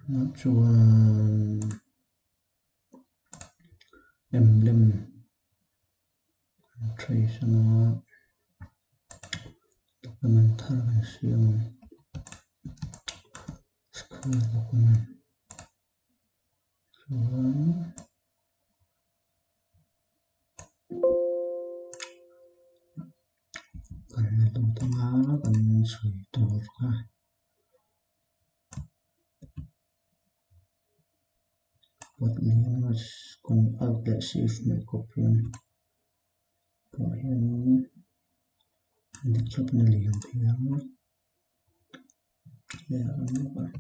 Chuan emblem kan trace anga document thar kan siam ang school document chuan kan la lut anga kan sawi tur kha. Alt leh shift hmeh kawp hian tah hianin dik thlapin a lian thei a hei a awm bawk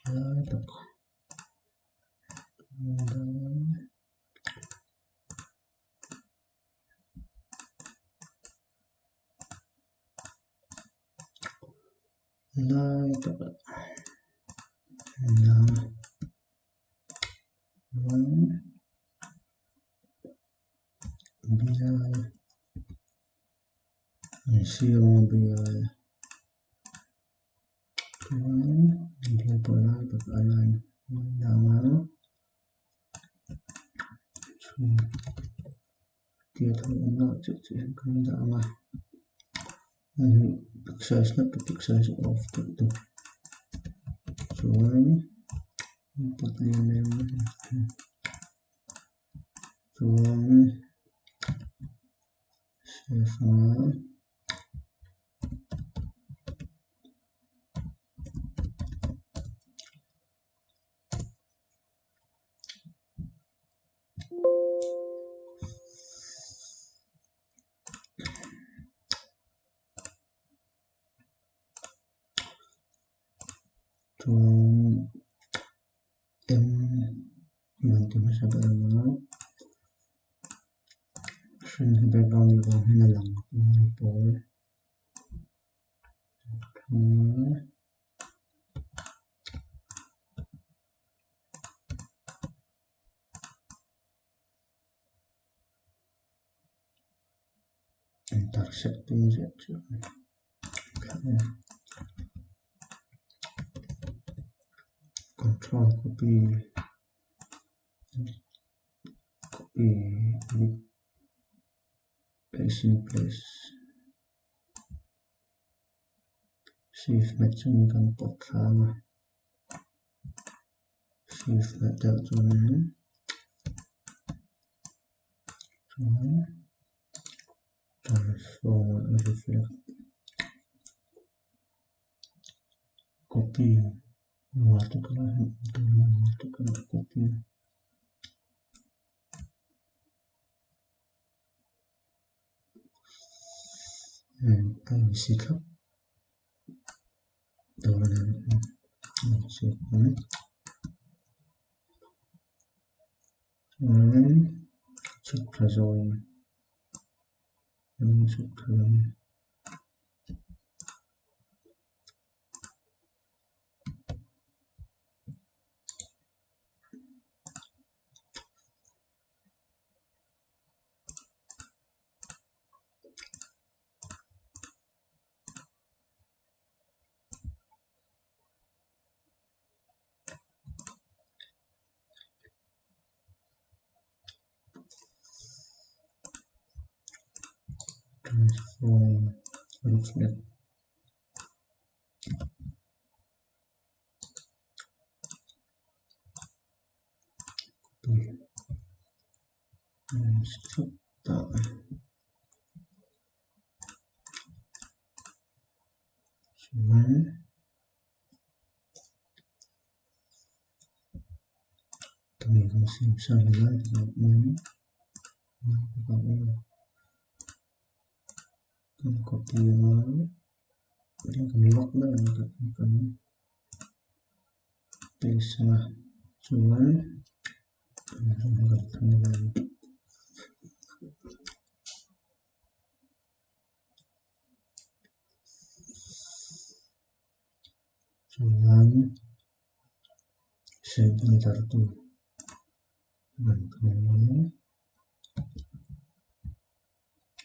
a lai tak. Lai takah dah chuan bial an siam a bial chuan bial pawh lai takah a line an dah a. Tia tho awm lah chiah chiah hian kan dah ang a hei pixel snap to pixel chu off tawh tur chuan pot lian em chuan save anga. Chuan M man ti hmasa ber ang a hring hi background ni vang hian a lang pawl. Intersecting zet chu control copy copy paste in place. Shift hmet chungin kan pawt thlang a shift hmet deuh chuanin chuan transform a reflect copy vertical ah hian awm tur a vertical ah copy. A insi thlap tur a ni chuan chhuk thla zawng chhuk thla lam. Transform reflect Chuan tui kan siam sa helai takah awm helai takah awm a kan copy anga kan lock daih ang kan paste anga chuan. Chuan center tu rawn thawng a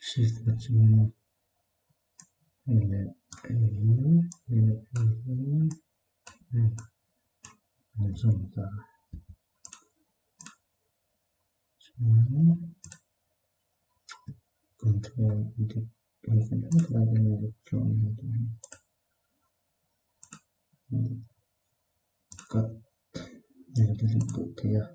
shift na chu. Hei leh hei hi hei leh hei hi hei an zawm ta chuan control dik hei kan hmu lai hian dik tlawm a ni cut hei delete duh thei a.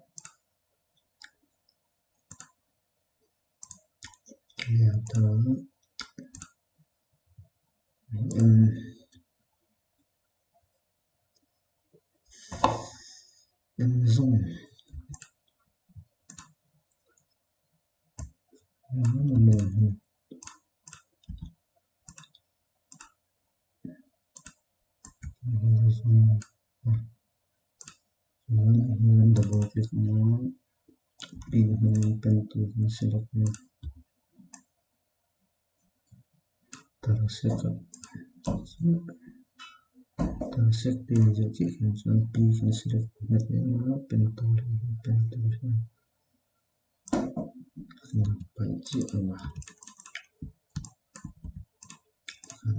Double click a pin hmangin pen tur kan select a intersect pin zir chiah hian chuan p kan select nghet leh a pen tur hi pen tur hian kan paih chiah ang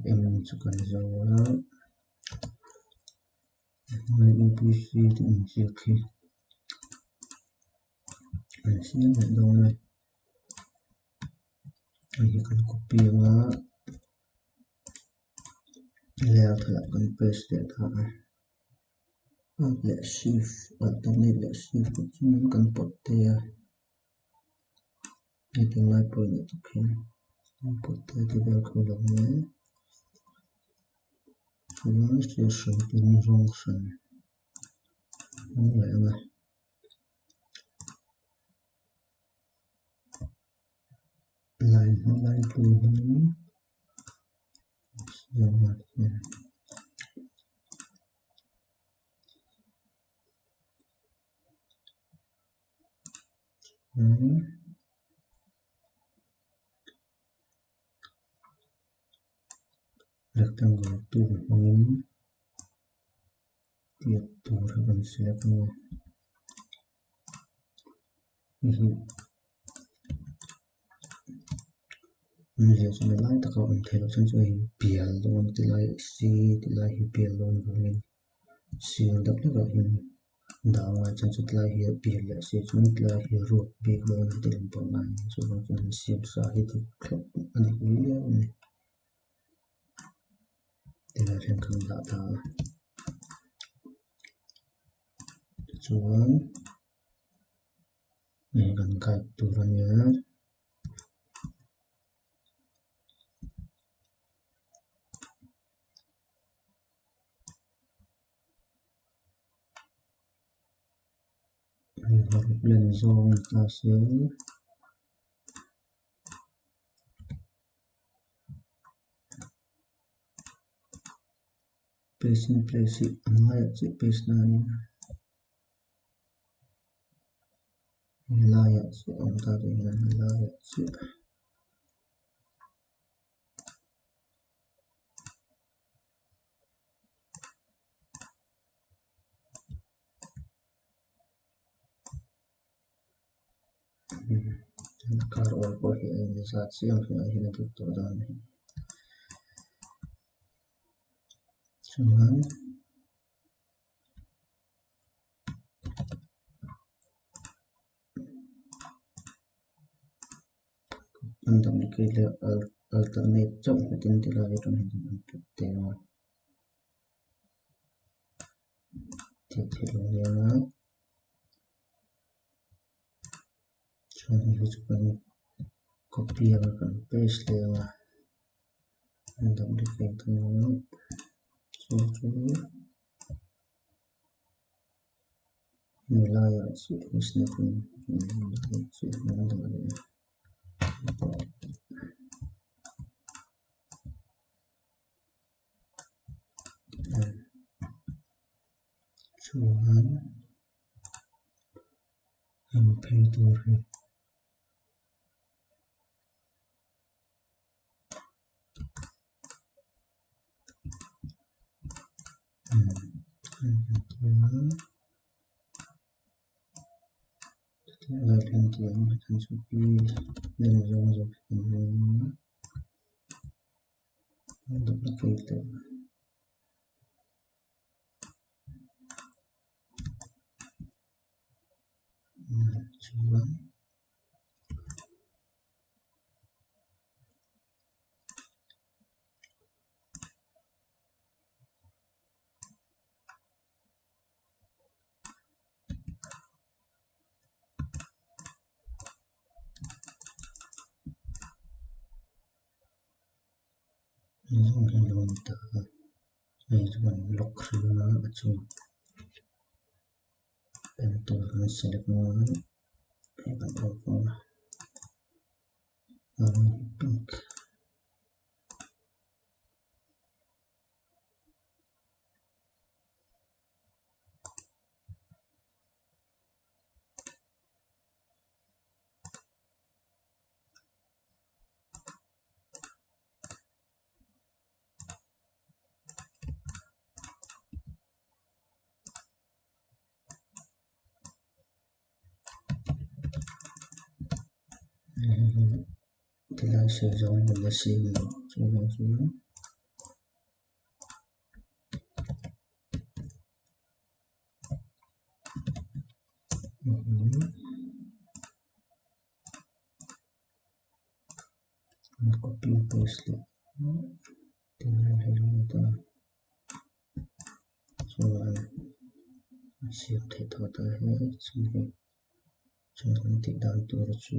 a m chu kan zo a. A B C tih inziak hi an siam leh dawn a hei hi kan copy anga layout ah kan paste leh ta a alt leh shift alternate leh shift te chuan kan pawt thei a hei tunlai pawh in a khian kan pawt thei a ti vel kha lo awm a. Chuan thil hran pawh rawng hran hmang leh ang a line hmang line tool hmangin siam a ni. Rectangle tool hmangin tiat tur hi kan select ang a hei hi awmzia chuan a lai taka awm theih loh chuan chu hei bial dawn ti lai c ti lai hi bial dawn vangin sir deuh hlekah hian dah angai chuan chu tilai hi a bial leh si chuan tilai hi a ruak bik dawn a ti lang pawh ngai ang chuvang chuan an siam sa hi dik thlap a ni viau a ni. Tilai hian kan dah ta a tichuan hei kan guide tur a nia. Len zawng ta se. Paste in place hi a ngaiah chiah paste na a nia helaiah chiah a awm ta tih hian helaiah chiah. Kar awl pawh hi a inzat chiang hle a hian a dik tawh dan a ni. Chuan an duplicate leh alternate chauh hmutin ti lai atang hian an put teh a tih theih loh nia. Chuan hei hi chu kan copy anga kan paste leh anga an duplicate anga chu chu hemi laiah chiah hian snap in hemi laiah chiah hian a dah leh a. Chuan heng phei tur hi Duplicate leh chuan Hei hi lo ni ta a, hei chuan lock hring a a chungah pen tool kan select a hei kan off ang a a rawng hi pink. Tilai sawi zawng kan la siam lo chuvang chuan Copy paste leh tinge hei lo ni ta chuan a siam theih tawh ta hle chuan hei chuan kan tih dan tur chu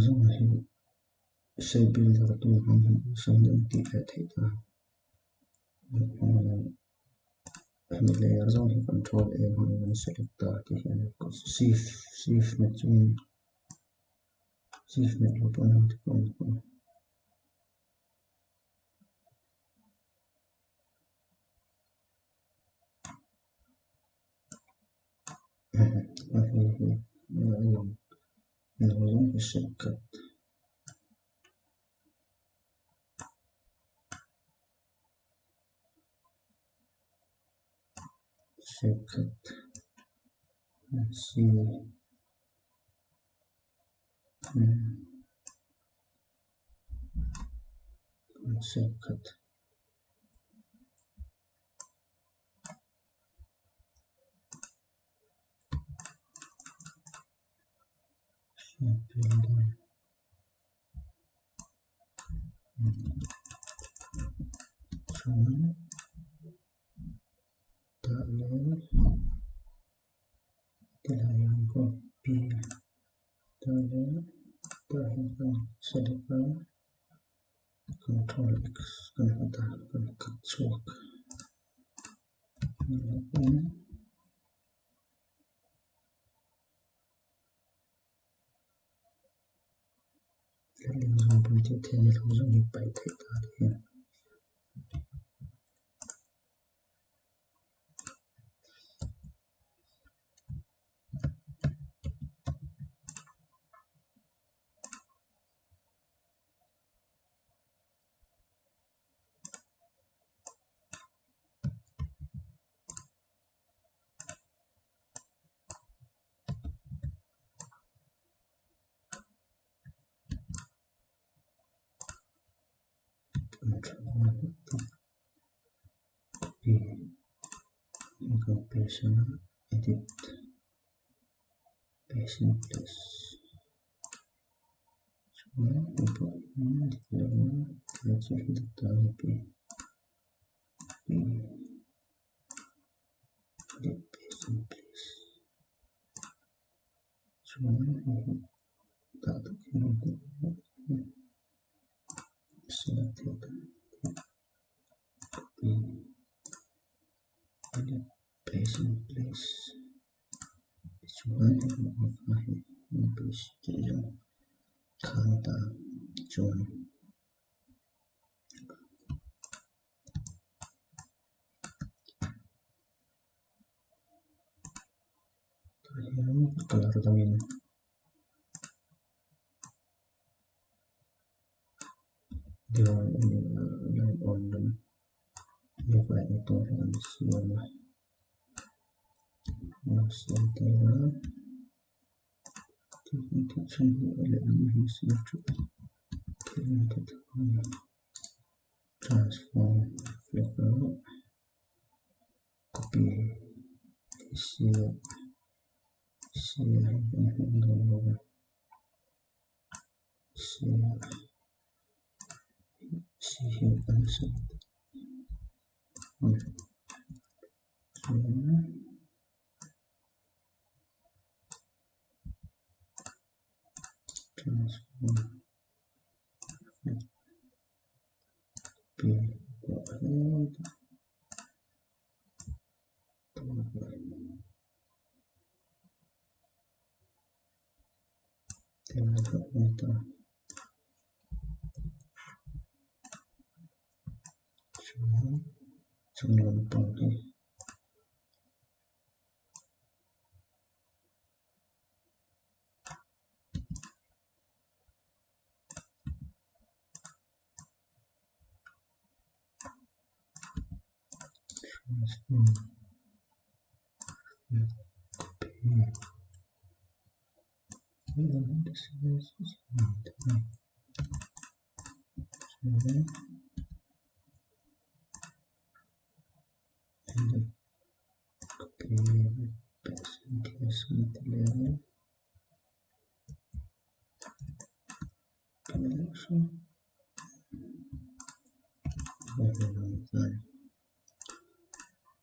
zawng hi shape builder tur hmang hian awlsam deuh in tih leh theih ta. Hemi layer zawng hi control A hmangin an select ta tih hian shift shift hmet chungin shift hmet lo pawh an ti pawh a ni pawh. Hei hi a lang no zawng hi shortcut. Shortcut C shortcut Chuan tah leh tilai hian copy tah leh tah hian kan select a control x kan hmu ta kan cut chhuak. Paih theih ta te hian. Copy copy edit paste in place chuan hei pawh hi dik lo a thil chu hi dik ta a ni pi edit paste in place chuan hei hi dah tak hian select theih ta copy edit paste in place tichuan hei a hi paste tih zawng kha a ni ta chuan. Tah hian colour dangin line awn lam divide na tur hi an siam a an siam tir a. Transform reflect a copy sia sia hi kan hmang dawn lo a sia si hi an select chuan transform copy chuan chung lampang hi transform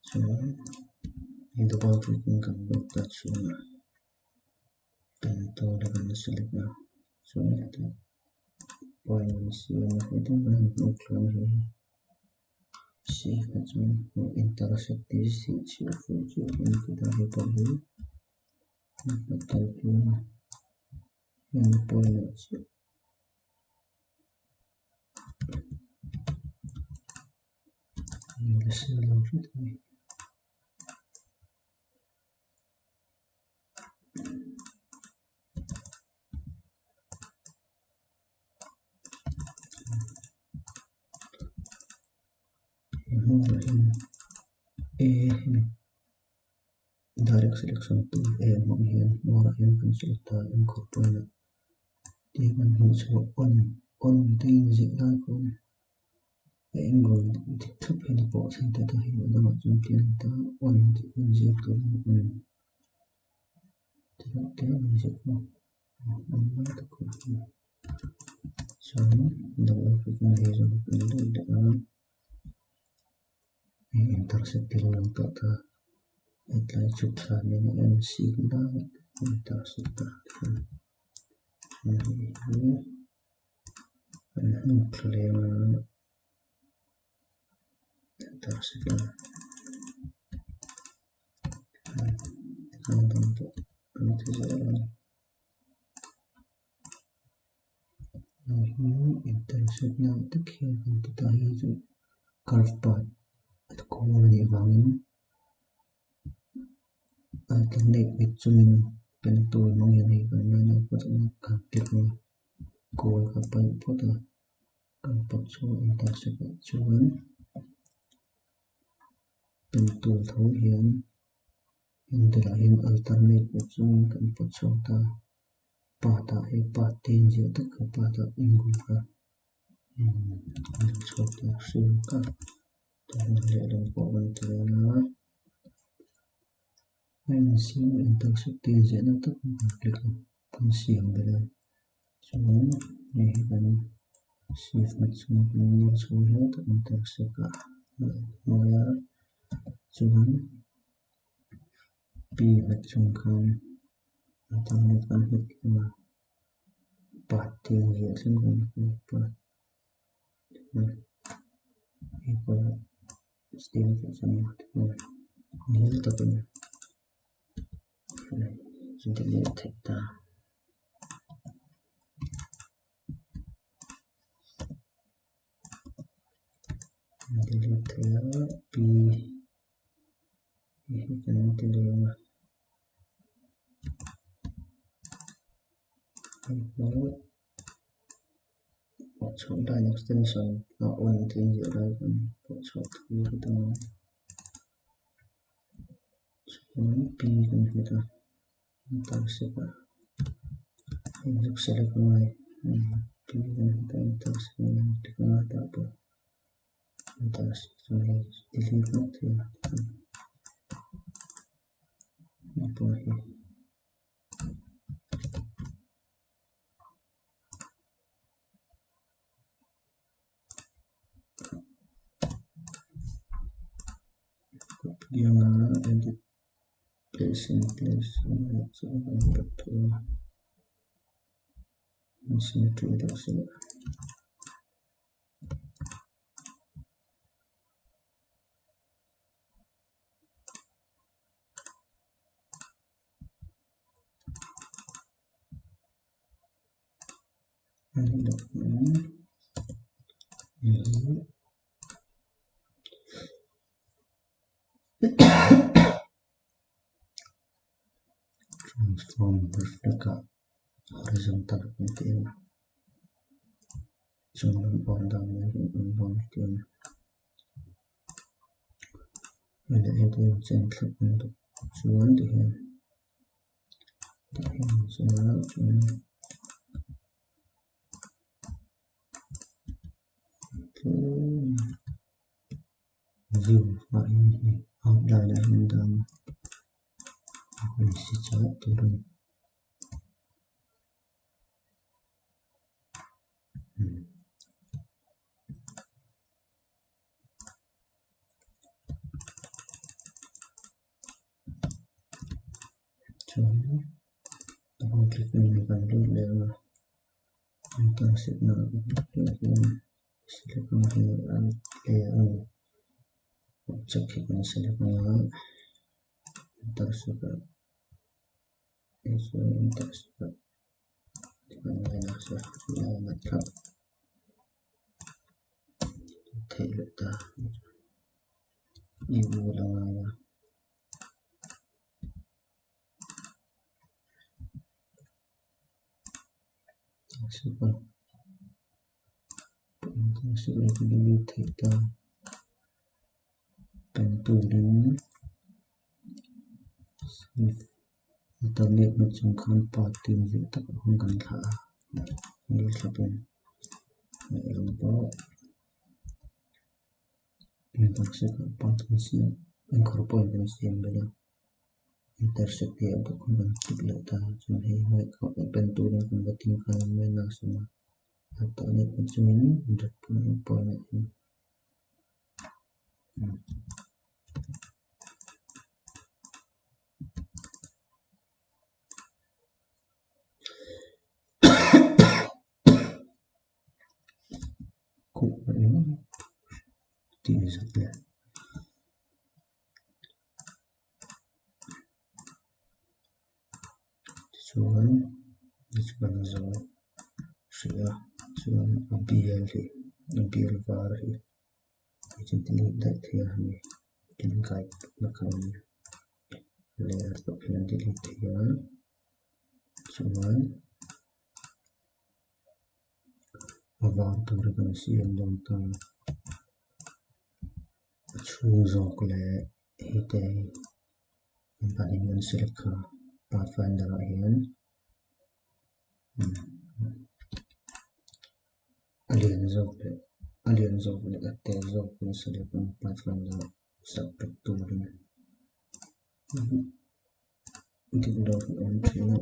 chuan double click in kan lut ta chhungah pen tool a kan select a chuan hetah point an siam a hetlai kan han hmuh thlawm hi si kha chuan intersect tih chhiah fuh chiah kan ti ta hei pawh hi a tel tluang a heng point ah chiah. Direct selection tool a hmang hian hmuarah hian kan select ta a inkhawr point ah tih kan hmuh chhuah on on te inziah lai khawn a angle dik thlap hian a pawh thleng ta ta hi a dangah chuan tih a ni ta on tih kan ziak tur a ni on tih te an inziak a on lai tak kha chuan double click na hei zawng kan lut leh a hei intersect te lo lang tawh ta hetlai chhuk thla nen a en sik lai intersect a hei hi an hnuk thla leng a intersect a tikhan dang pawh an ti zel a hei hi intersect na tak hian kan ti ta hi chu curve path a khawl a nih vangin alternate mit chungin pen tool hmang hian hei kan line a kan click ang a kawl ka paih phawt a kan pawt chhuak intersect ah chuan pen tool tho hian handle ah hian alternate mit chungin kan pawt chhuak ta path ah hei path te inziah tak kha path ah angle kha an lo chhuak ta hring kak tah hian lehlam pawh kan ti dawn a a insiam intersect te inziahna tak kan click a kan siam belh a chuan hei hi kan shift na chhung kan nawr chho hle a intersect ah hnuai a chuan p hmet chung khan internet kan hmet hlawm a path te a ziah thleng kan hmu path hei pawh steel tih chuan nil takin delete theih ta. Delete theih a p hei hi kan ti leh ang a hei pawh pawh chhuah line extension a on tih inziah lai kan pawh chhuah thei a dang a chuan p kan hmet a intersect a. Hei zuk select ngai intersect click anga tah pawh intersect chuan hei delete hmak thei a hei pawh hi. Copy anga edit place in place chuan an pawt thei a symmetry deuh sela. Transform reflect ah horizontal kan tih a chung lam awm dan mai hi an rawn ti a hei leh heti a chen thlap an duh chuan tihian tah hian chuan view ah hian hei outline ah hian dah a a si chauh tur a ni. Chuan double click in kan lut leh ang a intersect na ah hian select ang hi an play a ni object hi kan select ang a intersect ah hei chu intersect ah theih leh ta i u la ngai a. Theih ta pen turin alternate hmeh chung khan part tin zir tak a hun kan thlah a ni thlapin lehlam pawh intersect ah part kan siam anchor point kan siam belh a intersect tih ah bawk khan kan click leh ta chuan hei pen turin kan va tin nghal ang mai a nasawm a alternate hmeh chungin point ah hian. Tih zat leh tichuan kan zo hrih a chuan a bial hi a bial var hi hei chu delete daih thei a ni tin guide na kha a awm layer pawh hian delete thei a chuan a var tur hi kan siam dawn ta a chhung zawk leh hei te hi an pahnih an select kha pathfinder ah hian a lian zawk leh a lian zawk leh a te zawk an select ang pathfinder ah subtract turin dik lo hi a awm thin a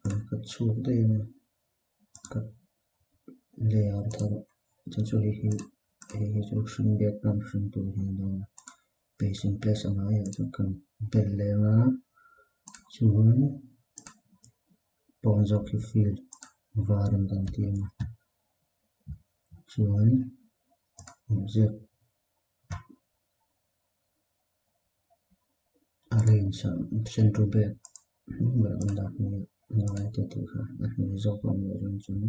an cut chhuak daih ang a cut layer thar chu chu hei hi hei hi chu hring background hring tur hian a dawn a paste in place a ngaiah chuan kan bel leh ang a chuan pawn zawk hi fill var in kan ti ang a chuan object arrange ah central bag hnung ber an dah hnuaiah ngai te tih kha a hnuai zawk a awm loh chuan chuan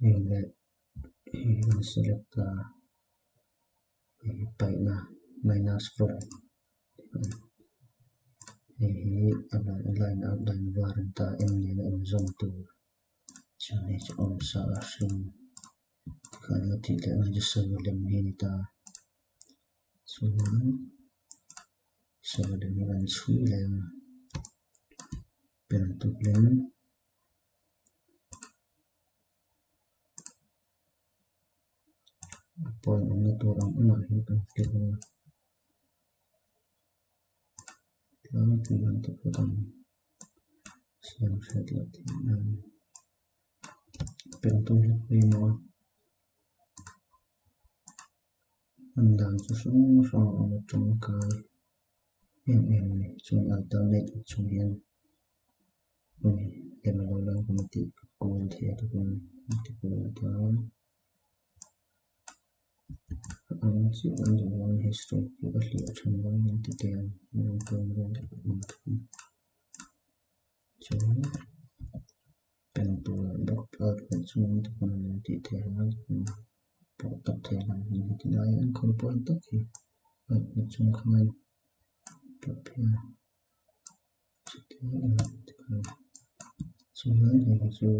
hei leh hei kan select a hei paihna minus from hei hi a line outline var an ta em nena inzawm tur chuan hei chu awm sa a hring tikhan a tih leh ang chu sawi lem hi a ni ta chuan. Sawi lem hi kan chhui leh ang a, pen tuklin a point awmna tur ang engah hian kan click ang a, tlangpui kan ti phawt ang siam hriat loh theih nan pen tum hi a pawimawh a. Hman dan chu hrang hrang a awm a tangkai em em a ni chuan alternate chung hian hmun lem a lo lang kan tih kual thei a tukun a ti kual ta a ang chiah kan duh vang hi stroke hi a hliah than vang hian ti teh ang a rawn tawng vel a awm thung chuan pen tur bawk alt hmeh chungin tukun a lo tih theih a. Pawh tak thei lo hi heti lai an khawi pawh tak hi bike hmet chung khan pawh phei a chutia tikhan chuan hei hi chu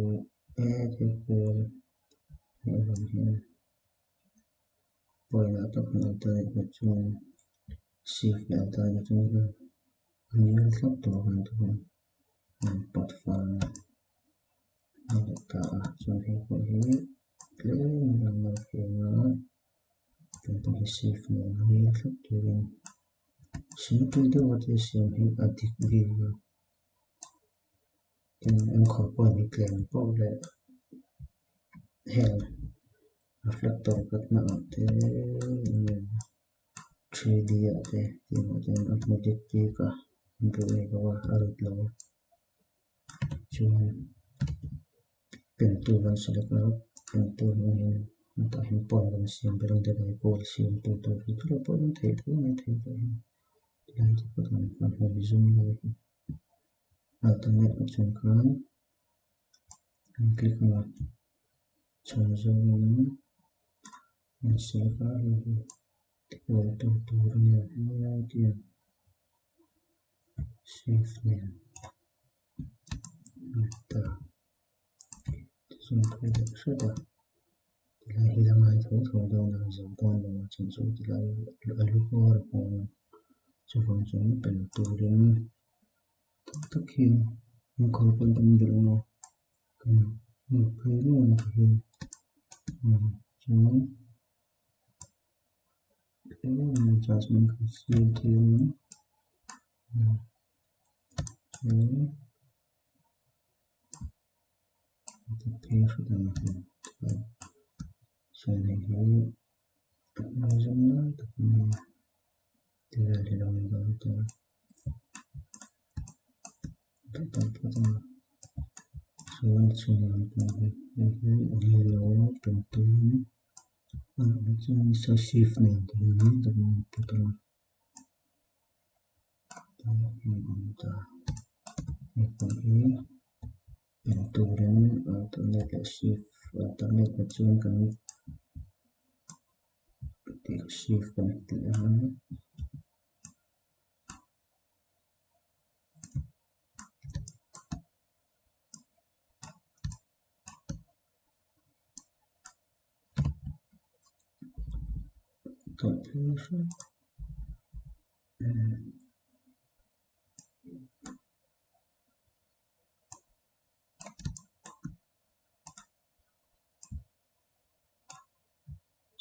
e thil kual hmuh avang hian point ah tak hian alternate hmet chuan shift leh alternate chuan a ngil thlap tawh ang tikhan an pawt fal a. A leh ta a chuan hei pawh hi tlem a lo feng a pen pawh hi safe nen a ngil thlap turin simple deuh a thil siam hi a dik bik a tin enkawl pawh hi tlem pawh leh heng reflector cut na ah te enge 3D ah te tiangah te a hmu dik bik a buai lo a a rit lo a. Chuan pen tur kan select a pen tur hmang hian hetah hian point kan siam ber ang te goal siam tu tur hi thil pawh hian theih tho mai thei pawh hian tilai te pawh kan hman zoom lai hi alternate ah chuan khan an click ang a chhawm zawngin an select a hei hi goal tu tur a nia helai te hian. Shift nen ta tichuan phei leh hret a tilai hi la ngai tho tho dawn a zo dawn lo a chan chu tilai a lu bawr a pawng a chuvang chuan pen turin tak tak hian an khawl pawh kan belh ang a kan hmuh phei reng ang tihian chuan. Adjustment kan siam thei a ni chuan hei hi a hmang zawng lai tak a ni a ti vel hi lo ni dawn ta chuan chhung lampang hi hei hi a ni lo a pen tumin. Shift nen te hian ta hei pawh hi en turin alternate leh shift alternate na chuan kan tih shift kan tih a.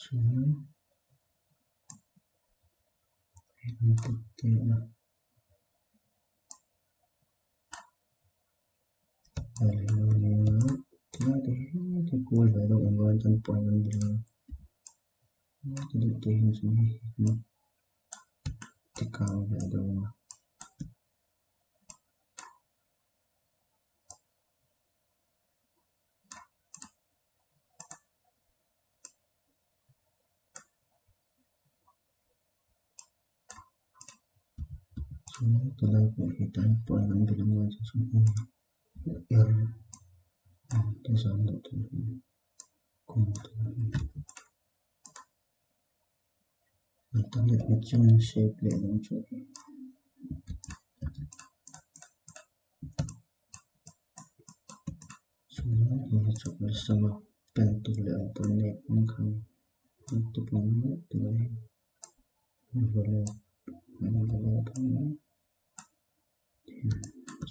Chuan hei kan put te a. Kual ve deuh ang rual chuan point an ni lo a ti deuh te hian chuan hei hi ti kang ve deuh ang a. Chuan tilai pawh hi tan point an be lam lai chu chuan hmun er te zam loh tur hi kawng tur hi internet hmet chuan shape leh lam chu hi chuan hei hi chu awlsam a pen tur leh alternate hmang khan.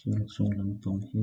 Chuan chung lampang hi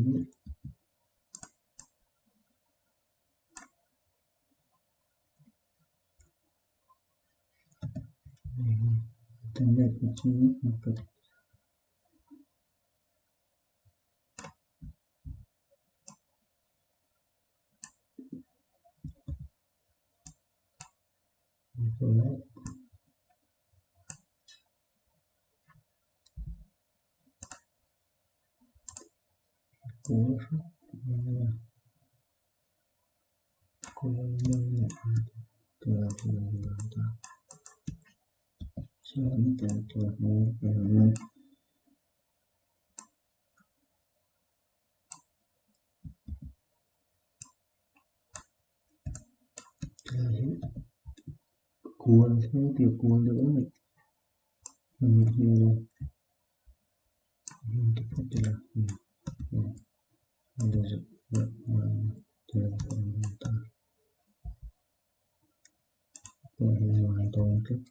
Kual thil tih kual deuh a nih hmel a hmun te phawt ila ngai dawn tlat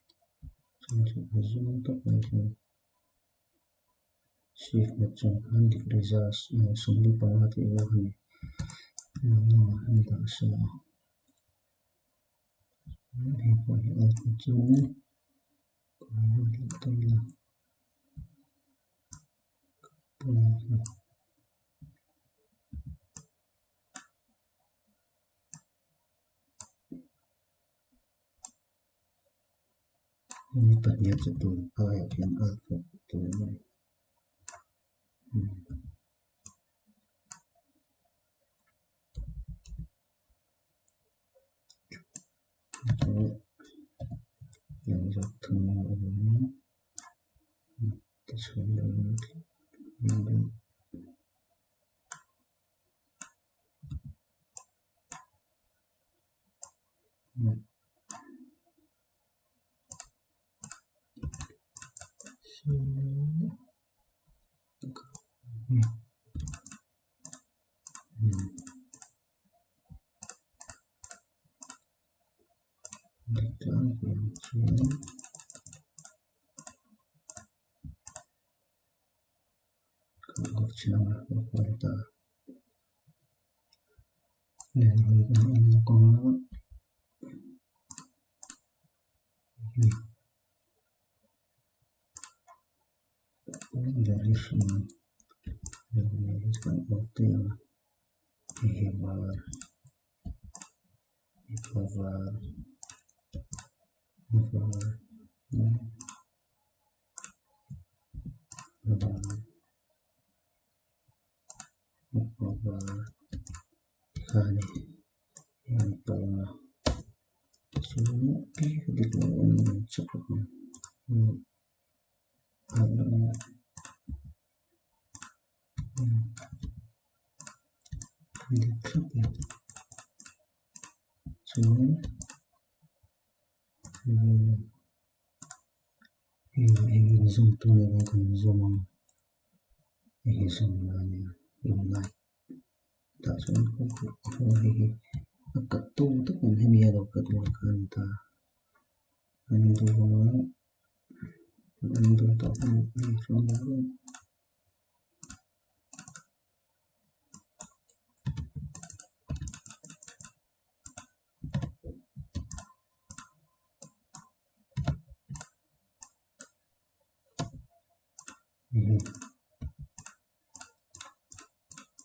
chuan chu a zum tak mai hian shift hmet chung khan degree za 75 tih vel a ni a dah sa a. Hei pawh hi alt hmet chuan Hemi pahnih chu tun aiah hian alt hmet tur a ni.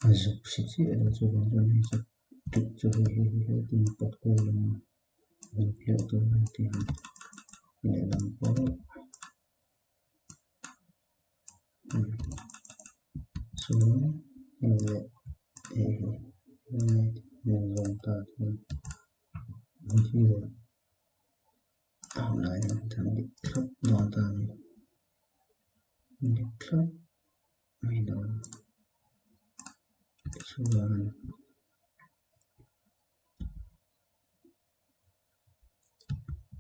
A zuk si chiah lo chuvang chuan hei chu tuk chu hei hei hei hei tin pawt kual lawng a rawn tleuh dawn a tih ang lehlam pawh chuan hei leh hei hi hei zawng ta chuan hei hi a hun lai hian thil dik thlap dawn ta a ni dik thlap mai dawn tichuan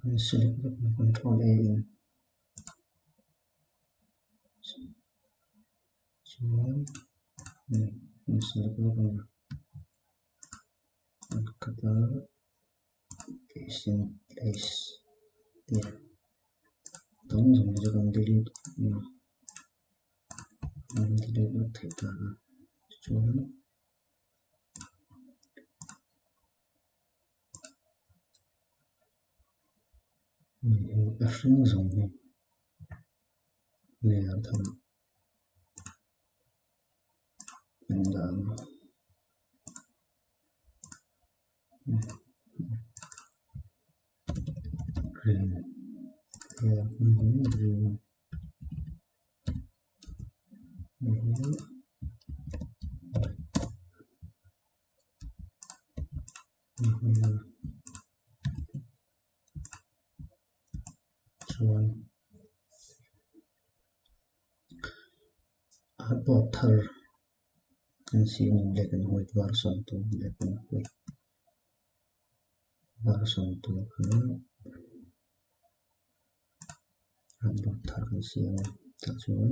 an select vek na control A in chuan an select vek a an cut a paste in place tih. Dang zawng hi chu kan delete a kan delete vek theih ta a tichuan a hring zawng hi layer thar an dah ang a. Green layer hming hi green hei hi chuan artboard thar kan siam ang black and white version tur black and white version tur kha artboard thar kan siam a tah chuan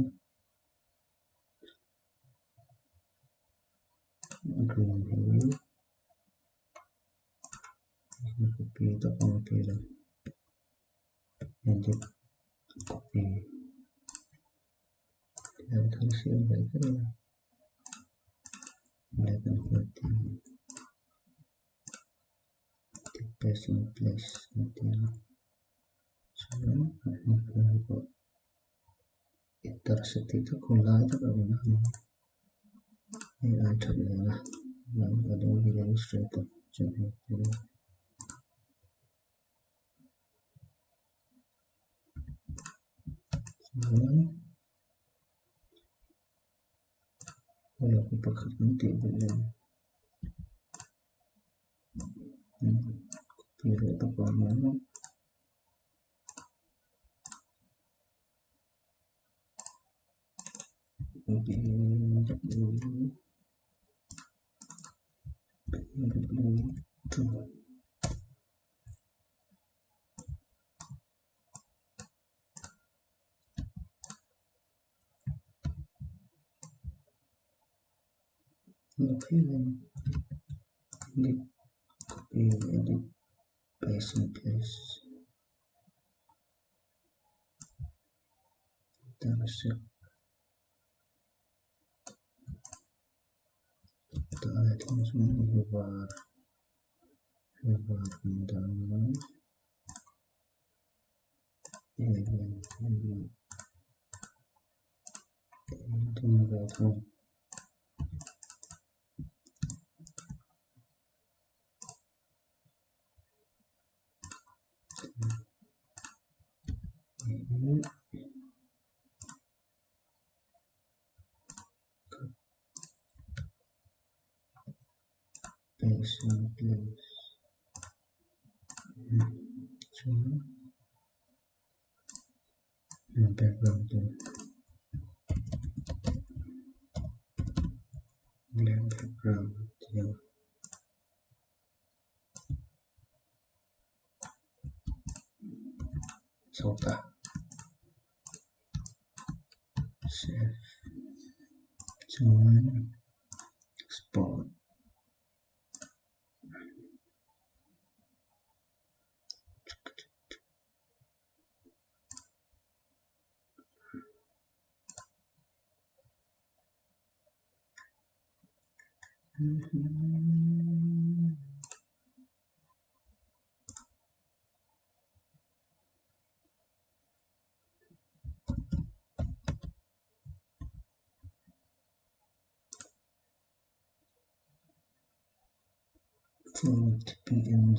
green hi copy tak ang a tir a edit copy tihian thil siam ve vek a black and white te paste in place an ti a chuan a hnung hi pawh intersect tih tak hun lai tak a awm a hei ai that nen a Adobe Illustrator chuan hei chuan pakhat kan tih belh leh copy leh bawk a awm a. Edit copy edit paste in place intersect tah leh thung chuan hei hi var hei var kan dah ang a thung ve thung. Paste in place chuan background chu black background tih a. Sawta save chuan export Font png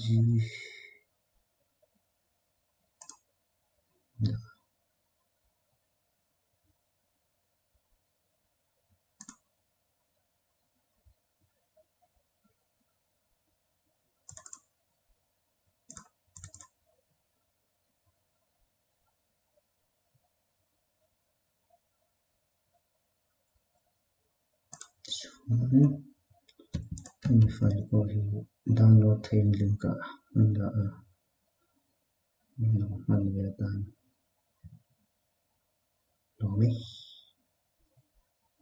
Chuan hemi file pawh hi download theihin link ah an dah a min lo hman ve atan lawm e.